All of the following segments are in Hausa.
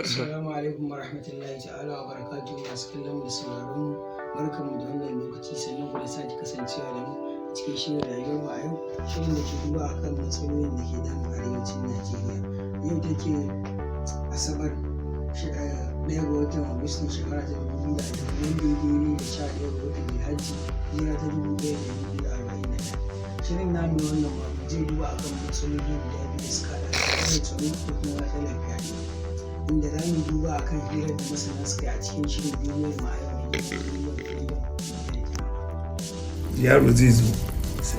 Assalamu alaikum wa rahmatullahi ta'ala wa barakatuhu. Masu kallon mu da sauraron mu, barkanmu da wannan lokaci, sannan ku da sake kasancewa da mu a cikin shirin Rayuwar Mu a Yau, shirin da ke duba akan matsalolin da ke damun arewacin Najeriya. Yau take Asabar, 1 ga watan Agustan shekara ta 2020, wanda ya daidai da 11 ga watan Zulhajji, hijira ta 1441. Shirin namu na wannan mako zai duba akan matsaloli guda biyu da suka haɗa da matsalar tsaro da kuma matsalar fyaɗe, inda za mu duba akan hirar da masana suka yi a cikin shirin Duniyar Mu a Yau na gidan rediyon Freedom. Yaro zai zo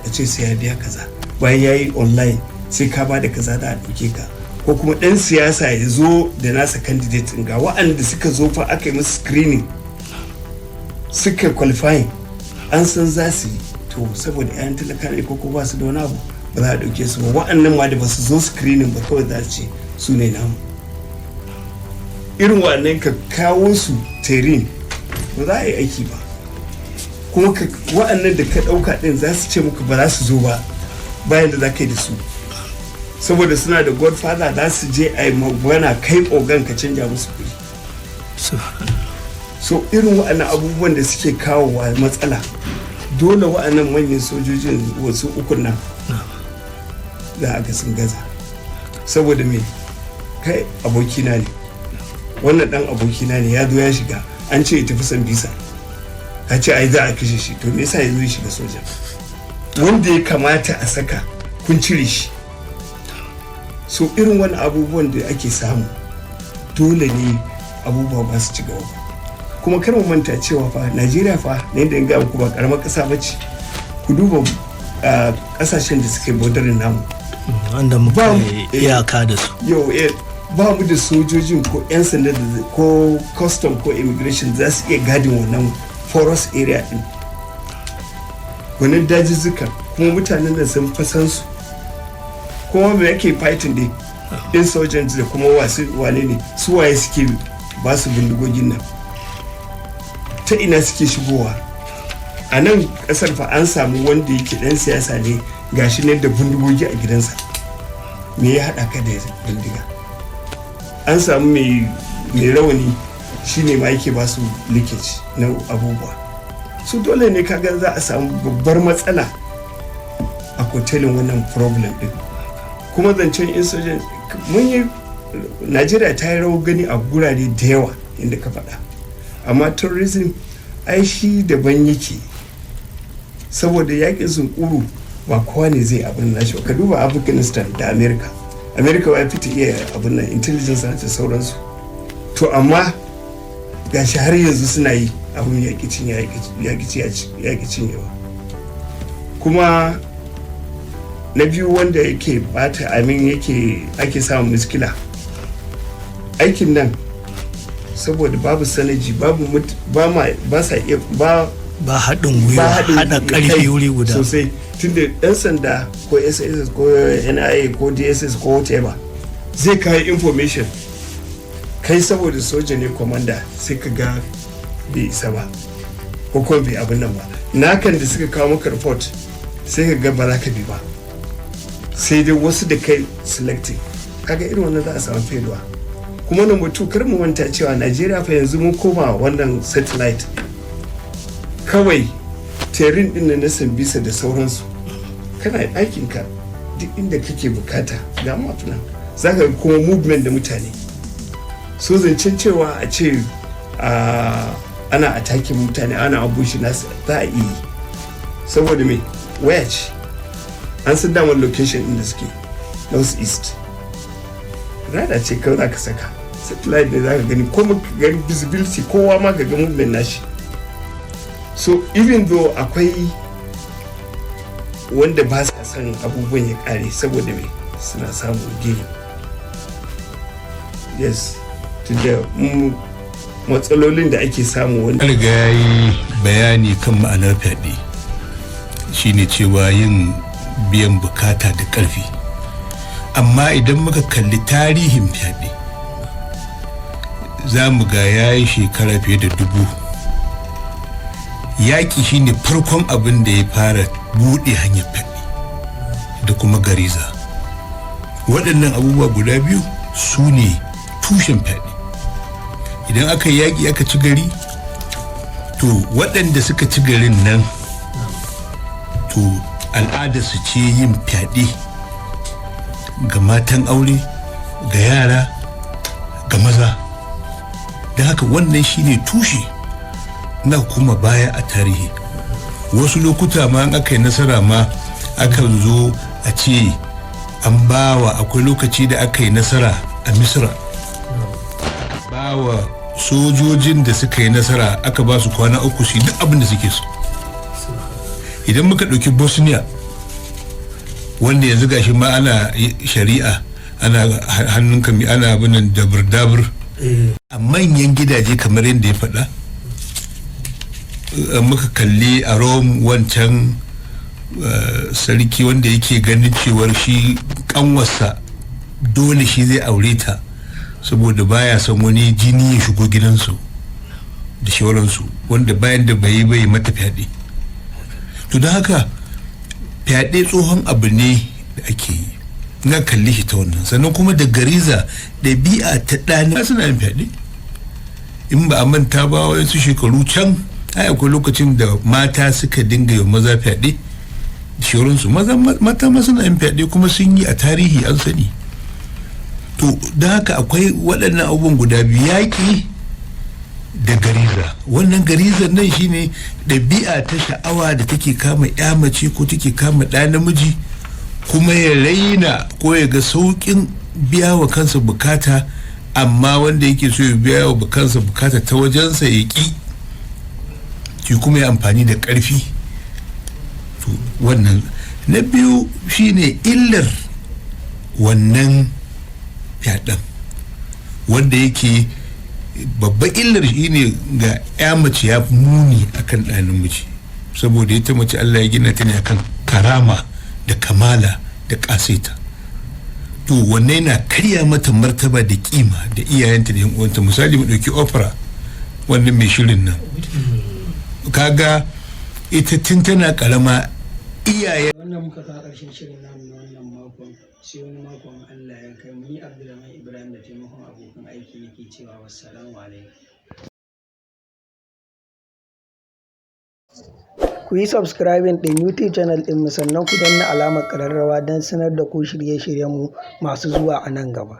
a ce sai ya biya kaza, bayan ya yi online sai ka ba da kaza da a ɗauke ka, ko kuma ɗan siyasa ya zo da nasa candidate ga wa'anda suka zo fa aka yi musu screening, suka qualifying, an san za su yi. To saboda 'yan talaka ne ko ba su da wani abu, ba za a ɗauke su ba. Wa'annan ma da ba su zo screening ba, kawai za su ce su ne namu. Irin wa'annan ka kawo su terrain, ba za a yi aiki ba. Kuma wa'annan da ka ɗauka ɗin za su ce muka ba za su zo ba, bayan da za ka yi da su, saboda suna da godfather, za su je a yi magana, kai ogan ka canja musu kuɗi. So irin wa'annan abubuwan da suke kawowa matsala, dole wa'annan manyan sojojin wasu ukun nan za a ga sun gaza. Saboda me? Kai abokina ne, wannan dan abokina ne, ya zo ya shiga, an ce ya tafi Sambisa, ka ce ai za a kashe shi. To me yasa ya zo ya shiga soja? Wanda ya kamata a saka kun cire shi. So irin wani abubuwan da ake samu, dole ne abubuwa ba su ci gaba ba. Kuma kar mu manta cewa fa Najeriya fa na yadda in ga muku ba karamar kasa ba ce. Ku duba kasashen da suke bordering namu wanda muka iyaka da su. Yau ba mu da sojojin ko 'yan sanda ko custom ko immigration za su iya gadin wannan forest area din, wannan dajizzuka. Kuma mutanen da sun fasan su, kuma me yake fighting dai? Insurgents da kuma wasu wane ne, su waye suke ba su bindigogin nan? Ta ina suke shigowa a nan kasar? Fa an samu wanda yake dan siyasa ne, gashi ne da bindigogi a gidansa. Me ya haɗa ka da bindiga? An samu mai rawani, shine ma yake ba su leakage na abubuwa. Su dole ne kaga za a samu babbar matsala a curtailing wannan problem din. Kuma zancen insurgent, mun yi, Najeriya ta yi rawar gani a gurare da yawa inda ka faɗa, amma terrorism ai shi daban yake, saboda yakin Sunkuru ba kowa ne zai abin nashi ba. Ka duba Afghanistan da America. America ya fita iya abin nan, intelligence da sauransu. To amma gashi har yanzu suna yi, abin yaƙi cinyewa. Kuma na biyu wanda yake bata amin yake ake samun muskila aikin nan, saboda babu synergy, babu ba ma ba sa iya ba Ba haɗin gwiwa, haɗa ƙarfi wuri guda. Sosai, tunda ɗan sanda ko SSS ko NIA ko DSS ko whatever zai kawo information, kai saboda soja ne commander sai ka ga bai isa ba ko kuma bai abin nan ba. Nakan da suka kawo maka report, sai ka ga ba za ka bi ba, sai dai wasu da kai selecting. Kaga irin wannan za a samu failure. Kuma number two, kar mu manta cewa Najeriya fa yanzu mun koma wannan satellite kawai, terrain din na Sambisa da sauransu. Kana aikin ka, duk inda kake bukata ga map nan, za ka ga kuma movement da mutane. So zancen cewa a ce ana attacking mutane, ana ambush nasu, za a iya yi, saboda me? Waya ce, an san damar location inda suke, north east. Radar ce kawai za ka saka, satellite ne za ka gani, ko ka gani visibility, kowa ma ka ga movement nashi. So even though akwai wanda ba sa son abubuwan ya kare, saboda me? Suna samun gain. Yes, tunda matsalolin da ake samu wani Riga ya yi bayani kan ma'anar fyaɗe, shine cewa yin biyan bukata da ƙarfi. Amma idan muka kalli tarihin fyaɗe, za mu ga ya yi shekara fiye da 1000. Yaƙi shine farkon abin da ya fara buɗe hanyar fyaɗe da kuma gariza. Waɗannan abubuwa guda biyu su ne tushen fyaɗe. Idan aka yi yaƙi aka ci gari, to waɗanda suka ci garin nan, to al'adarsu ce yin fyaɗe ga matan aure, ga yara, ga maza. Don haka wannan shine tushe na kuma baya a tarihi. Wasu lokuta ma in aka yi nasara ma, akan zo a ce an bawa, akwai lokaci da aka yi nasara a Misra, bawa sojojin da suka yi nasara, aka ba su kwana 3 su yi duk abin da suke so. Idan muka ɗauki Bosnia, wanda yanzu gashi ma ana shari'a, ana hannun kami, ana abinan dabur-dabur a manyan gidaje, kamar yadda ya faɗa, muka kalli a Rome, wancan sarki wanda yake ganin cewar shi kanwarsa dole shi zai aure ta, saboda baya son wani jini ya shigo gidansu da shawararsu, wanda bayan da bai bai mata fyaɗe. To, don haka fyaɗe tsohon abu ne da ake yi na kalli shi ta wannan. Sannan kuma da gariza, ɗabi'a ta ɗani, suna yin fyaɗe. In ba a manta ba, wasu shekaru can ai akwai lokacin da mata suka dinga yi maza fyaɗe da shauransu. Maza, mata ma suna yin fyaɗe, kuma sun yi a tarihi, an sani. To, don haka akwai waɗannan abubuwan guda biyu, yaƙi da gariza. Wannan garizar nan shine ɗabi'a ta sha'awa da take kama ya mace ko take kama ɗa namiji, kuma ya raina ko ya ga sauƙin biya wa kansa bukata, amma wanda yake so ya biya wa kansa bukata ta wajensa ya ƙi shi, kuma ya amfani da ƙarfi. To, wannan na biyu shine illar wannan fyaɗen, wanda yake babban illar shine ga ya mace ya fi muni akan ɗa namiji, saboda ita mace Allah ya gina ta ne akan karama da kamala da ƙasaita. To, wannan yana karya mata martaba da kima da iyayenta da yan uwanta. Misali, mu ɗauki Oprah, wannan mai shirin nan, kaga ita tun tana karama iyaye Wannan muka kawo ƙarshen shirin namu na wannan makon, sai wani makon Allah ya kai mu. Ni Abdulrahman Ibrahim da taimakon abokan aiki nake cewa wassalamu alaikum. Ku yi subscribing ɗin YouTube channel ɗinmu, sannan ku danna alamar ƙararrawa don sanar da ku shirye-shiryenmu masu zuwa a nan gaba.